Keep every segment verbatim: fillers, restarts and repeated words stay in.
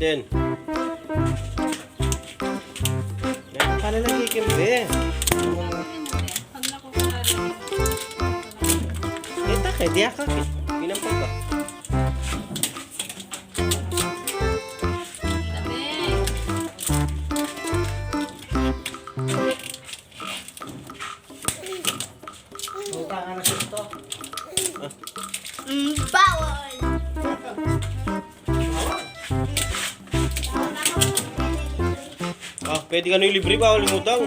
Yan. Yan, palalagay ka, be. Kita ka, di ka. Pinampag ka. Utang na siya to. Mm, bawal. Ah, pwede ka na yung libre, bawal yung utang.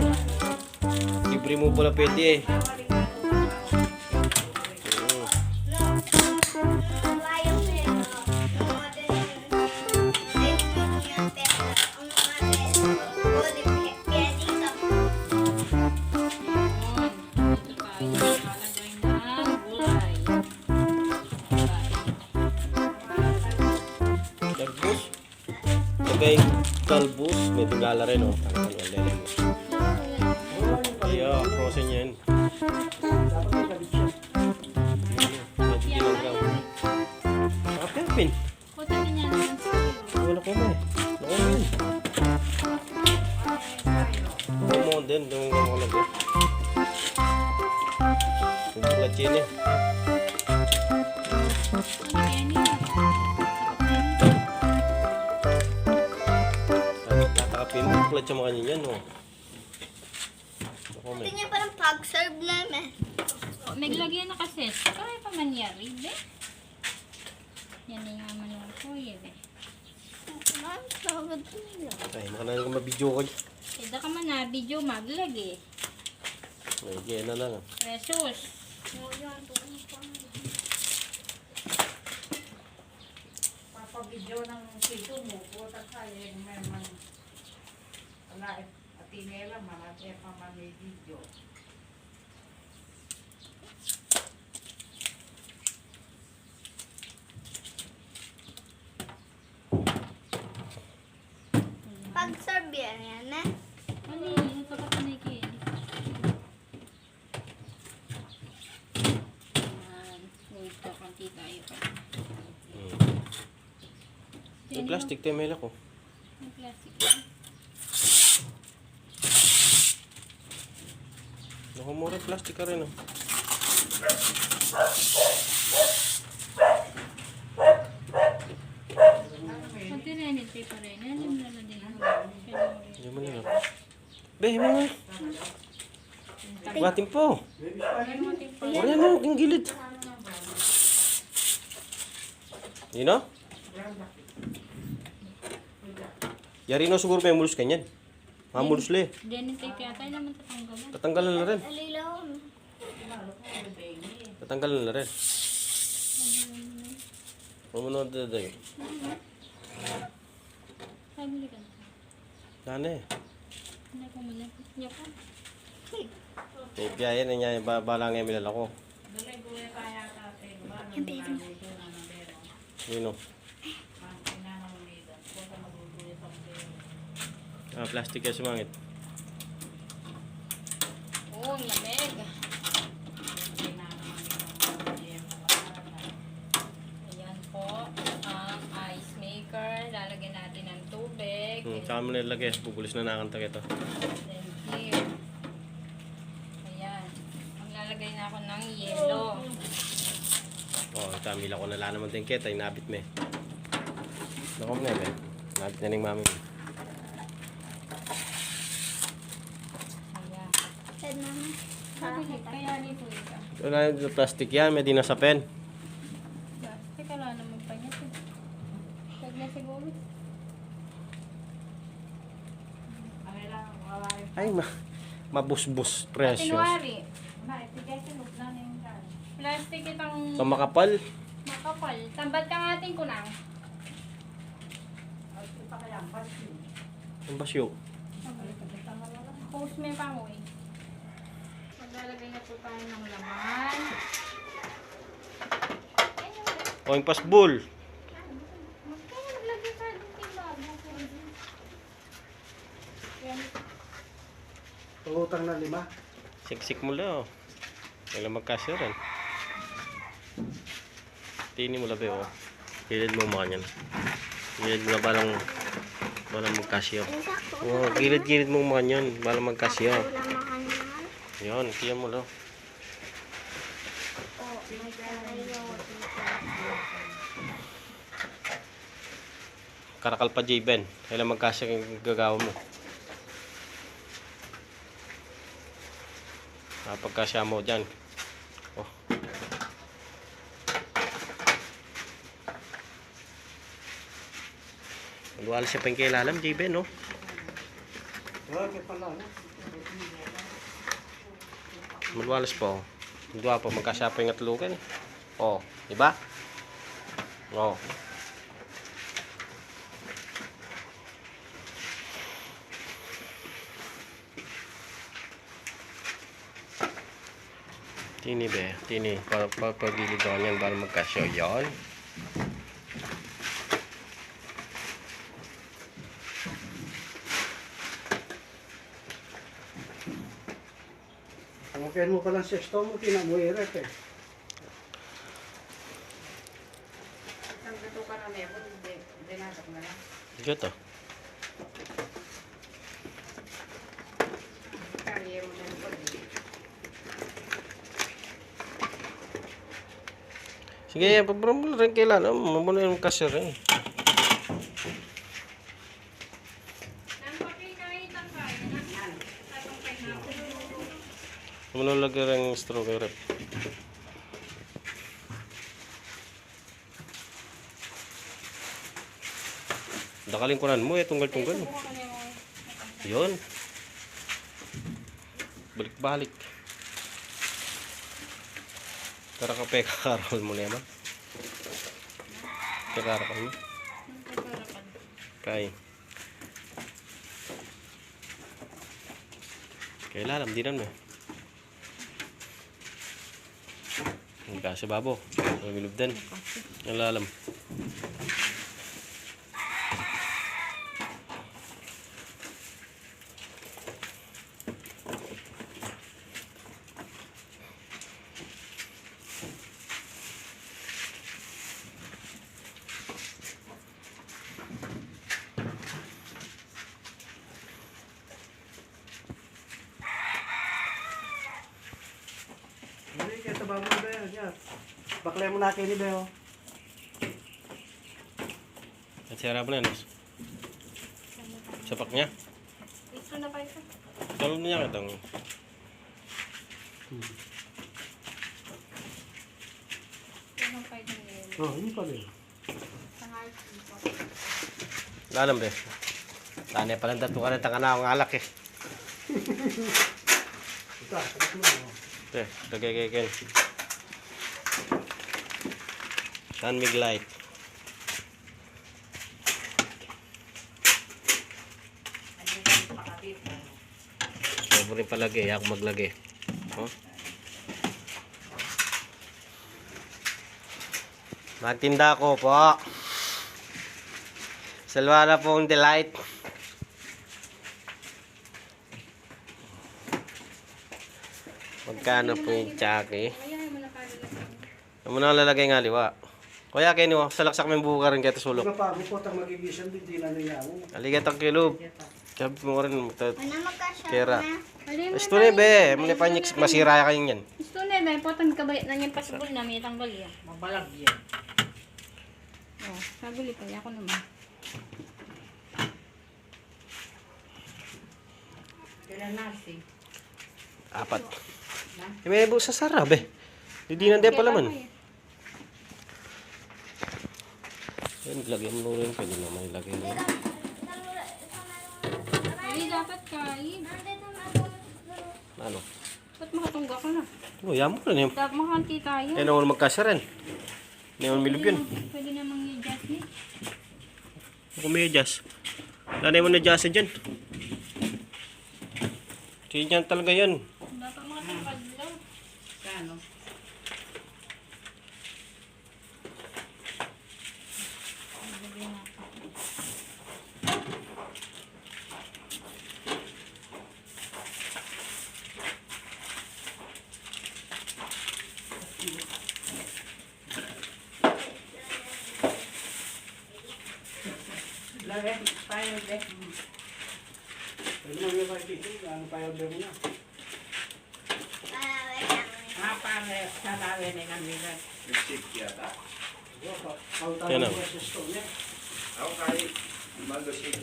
Libre mo pala pwede eh. Talbos. Lagay talbos, may tingala rin, oh. Ano, ano, ano, ano. Ay, ah, frozen yan. Pwede din ang gawin. Ah, Pepin. Wala ko na eh. Wala ko na eh. Ito mo din, doon yung mga lagay. Yung mga chili. Tatakapin mo, kulat siya makanyan yan, oh. Ako, may. Tingin parang pag-serve na, me. O, meglagay na kasi. Kaya pa man yari, be? Yan na yung manong ko, ye, be. Ma'am, tawag ko nila. Ay, makana yung mabidyo ko dyan. Eda ka man na, video maglagay. Ay, yan na lang. Jesus. Papabidyo ng sito mo, puta ka, eh, may man. Wala, eh, atinela man, at e pa man may video. Pag-serve yan, yan, eh. Ano yun? Yung pagkapanay ko yun. Yan. Wait, kakunti tayo pa. Hmm. Yung plastic, te, may lako. Yung plastic na. Naku, mura plastic ka rin, oh. Pati rin, ito pa rin. Yan yung lalagyan ko. Hindi mo na. Be, mo. Batin po. Yan yung ating pa. Wala mo, king gilid. Yun, oh. Yari na siguro may mulus kanyan. Mga mulus le. Diyan yung tape yata, yun naman tatanggalan. Tatanggalan na rin. Alilaw. Tatanggalan na rin. Huwag mo na dadayo. Family ka na. Nane. Ano ko muna? Niya pa. Eh, biyahe na niya, ba-, bala nga yung milalako. Yung baby. Yun, oh. Ah, plastic ya sumangit. Oo, ang lamig. Ayan po, ang ice maker. Lalagyan natin ng tubig. Hmm, saan mo nilagay? Bubulis na nakanta kita. Then here. Ayan. Maglalagay na ako ng yelo. Oh, ita, milako na la naman din kita, inabit me. Naku, me, me. Inabit na ning mami. Ayan. Pwede naman. Sabi niya, kaya nito ito. Ito na yung plastic yan, may dinasapen. Plastic, wala naman pa niya. Pwede na siguro. Ay, ma-, mabusbus, precious. Plastic itang pamakapal. Makapal. Tambat ka nga ating kunang. Ang basyo. Hose me pa mo eh. Maglalagay na po tayo ng laman. O, yung pasbul. Magkano maglagay ka dun kay bago? Pangutang na lima. Siksik mo lang, oh. Wala magkasya rin. Tini mo labi, oh. Kilid mo mga yan. Gilid mu la, balang, balang magkasya. O, gilid-gilid mu makanyan, balang magkasya. Yan, tiyan mu la. Karakal pa, Jayben. Kailan magkasya ing gagawa mu? Ah, pagkasya mu dyan. O. Malualas ya pa ing kailalam, Jayben, no? Malualas pa, o. Dua pa, magkasya pa ing atlukan. O, di ba? O. Tini be, tini, pa, pa, pagilid na yan, balang magkasya yan. Kung ken mu palang sesto mu, kina mu irep e. Isang bituka na meron, di, di natak na lang. Diyan to. Kaya mo na yung pag- Sige, pabrambul rin kailan. O, mabuno yung kasya rin. Mabuno lagi rin straw kay rep. Dakalin kunan mu, e, tunggal-tunggal. Yun. Balik-balik. Tara ka pe, kakarakal mu naman. Kakarakal mu. Kay. Kailalam, dinan mu. Ang kasa babo. Ang milubdan. Ang lalam. Hindi, kaya sa babo na yan, yan. Bakle mu na kini, Beo. At sira pa na, no? Sapak niya. Ito na pa ito. Talon niya katang. Ito na pa ito. O, ini pa rin. Lalam, be. Tane pala, datu ka na, tanga na akong alak, e. Te, lagay kay Ken. San Mig Light. Pwede rin palagi, ako maglagi. O? Magtinda ko po. Salwa na pong Delight. Magkano po yung tsaki? Ano mo na lalagay nga liwa? Kuya, kayo, salaksak mo yung buka rin kaya sulok. Iba pa, potang magigisan, di na niya ako. Aligat ang kilo. Sabi mo rin, magta-, Ano, magkasya kera. Na? Gusto na, be. Muna pa, masira kayo yan. Gusto na, be. Potang kabayat na niya, pasbol na, may tanggal yan. Mabalag yan. O, sabi li pa, ako naman. Kailan nasi? Apat. Na? E, may bu sasara, be. Didinan de pala man. Yan, lagyan mo rin. Pwede naman ilagay mo. Hindi, dapat kain. Ano? Ba't makatungga ka na? O, yan mo na yun. Dapat makakanti tayo. Yan ang magkasya rin. Yan ang milib yun. Pwede namang i-adjust ni. Kung may adjust. Wala na yung adjust dyan. Sige, yan talaga yan. Dapat makatungga lang. Kano? Pwede na, may pakikita. Ano pa yung demo na? Ah, pare, sa lawe na yung amiga. Milkshake yata. Yan o. Ako kay mango shake.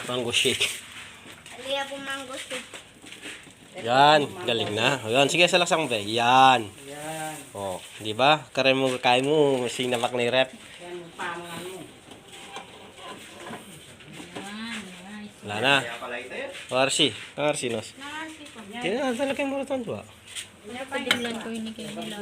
Mango shake. Aliya po mango shake. Yan, galing na. Yan, sige, sa lasang be. Yan. Yan. O, di ba? Kare mu, kaya mu, sinapak na yung rep. Yan, yung pamangan mo. Yan, nice. Wala na. Kaya pala ito yun. O, R C. Ang R C, nos. Nang R C po. Yan. Kaya talagang muratan ba? Pinagpadilan ko ini kay nila.